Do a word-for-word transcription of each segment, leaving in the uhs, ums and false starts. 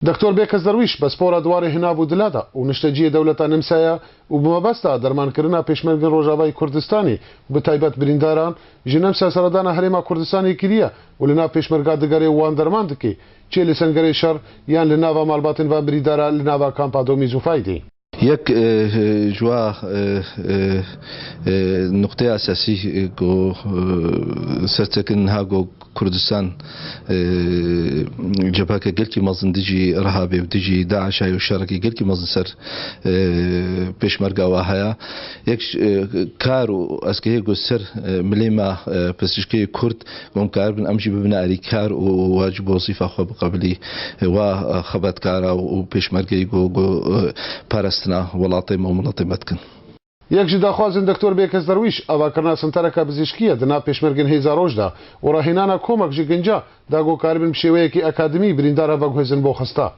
Doktor Bêkes Derwîş, pispora di warê Hinav û Dila de û nişteciyê dewleta Nemsaya û bi mebesta dermankirina pêşmergên Rojavayê Kurdistanê û bi taybet birîndaran ji Nemsa seredana Herêma Kurdistanê kiriye û li nav pêşmerga digere û wan derman dike, çê li sengerê şer yan li nava malbatên van birîndara li nava kampa Domîz û Faydê. Yek, e, e, ji wa, e, e, e, nuqteya esasî, e, ku, e, serçekin niha ku Kurdistan, e, cepheke gelkî mezin dijî Rehabê û dijî DAIŞa û şerekî gelkî mezin ser, e, pêşmerga wa heye. Yek, e, kar û ez kehê ku ser, e, milê me, e, pestişkeyê Kurd, ku em karibin em jî bibine alîkar û wa ji bo wezîfa xwe biqebilî, e, wa, e, xebetkara û, û pêşmergeyî ku, ku, e, parestina welatê me û miletê me dikin. Yek ji daxwazên Doktor Bêkes Derwîş, avakirina sentereke pizîşkî ye di nav pêşmergên Hêza Roj de û rahênana komek ji ginca da ku karibin bi şêweyekî akademî birîndar ve veguhêzin bo xista.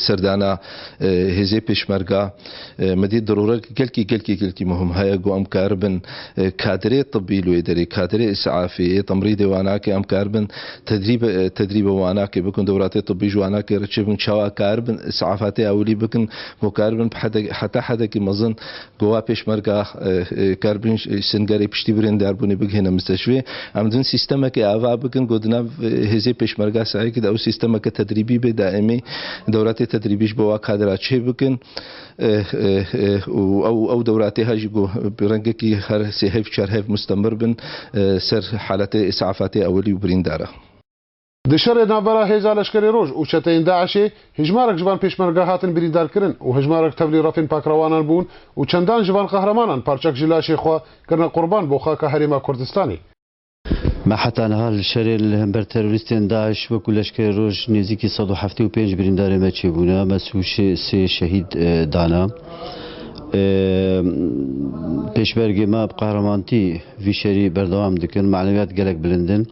Serdana, e, hêzê pêşmerga, e, me dî dirûrek gelkî, gelkî, gelkî muhim heye ku em karibin, e, kadrê tibbî li wê derê, kadrê îsafê, yê temrîdê wanakê, em karibin tedrîbe, e, tedrîbe wanakê bikin, dewratê tibbî ji wanakê re çêbin, çawa karibin îsafatê ewilî bikin, ku karibin bi hede-, heta hedekî mezin Gova pêşmerga, e, e, karbin, e, singerê piştî birîndarbûnê bigihîne misteşfê. Em din sîstemeke ava bikin, ku di nav, e, hêzê pêşmerga sehekî de ew sîstemeke tedrîbî bê daîmî. Dewratê tedrîbî ji bo wa kadra çê bikin. E, e, e, û ew, ew dewratê ha jî ku bi rengekî her sê hev, çar hev mustemir bin, e, ser haletê îsafatê ewilî û birîndara. Di şerê navbera hêza leşkerê roj û çeteyên DAIŞê hijmarek ji van pêşmerga hatin birîndarkirin û hijmarek tevlî refên pakrewanan bûn û çendan ji van qehremanan parçek ji laşê xwe kirine qurban bo xaka Herêma Kurdistanê. Me heta niha li şerê li hember terorîstên DAIŞ wekû leşkerê roj nêzîkî sed û heftê û pênc birîndarê me çêbûne. Me sê û şê-, sê şehîd, e, dana. E, pêşmergê me bi qehremantî vî şerî berdewam dikin. Maneviyat gelek bilind in.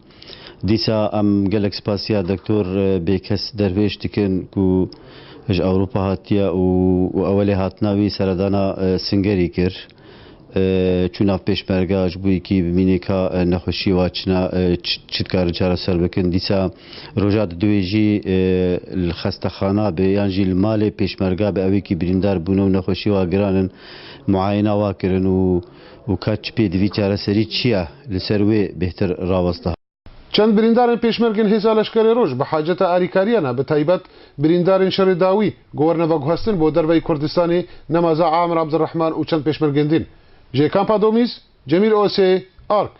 Dîsa em gelek spasiya Doktor, e, Bêkes Derwêş dikin ku ji Ewropa hatiye û, û ewelê hatina wî seredana, e, Singerî kir. E, çû nav pêşmerga ji bo yekî bimînê ka, e, nexweşiyê wa çina, e, çi, çi dikarin çareser bikin. Dîsa roja di duwê jî, e, li xestexana be yan jî li malê pêşmerga be, ew yekî birîndar bûne û nexweşiyê wa giran in, muayena wa kirin û, û ka çi pêdivî çareserî çi ye li ser wê bêhtir rawesta. Çend birîndarên pêşmergên hêza leşkerê roj bi haceta alîkariya ne, bi taybet birîndarên şerê dawî ku werine veguhestin bo derveyî Kurdistanê, nemaza Amir Abdurrahman û çend pêşmergên din. Ji kampa Domîz, Cemîl Osê, Ark.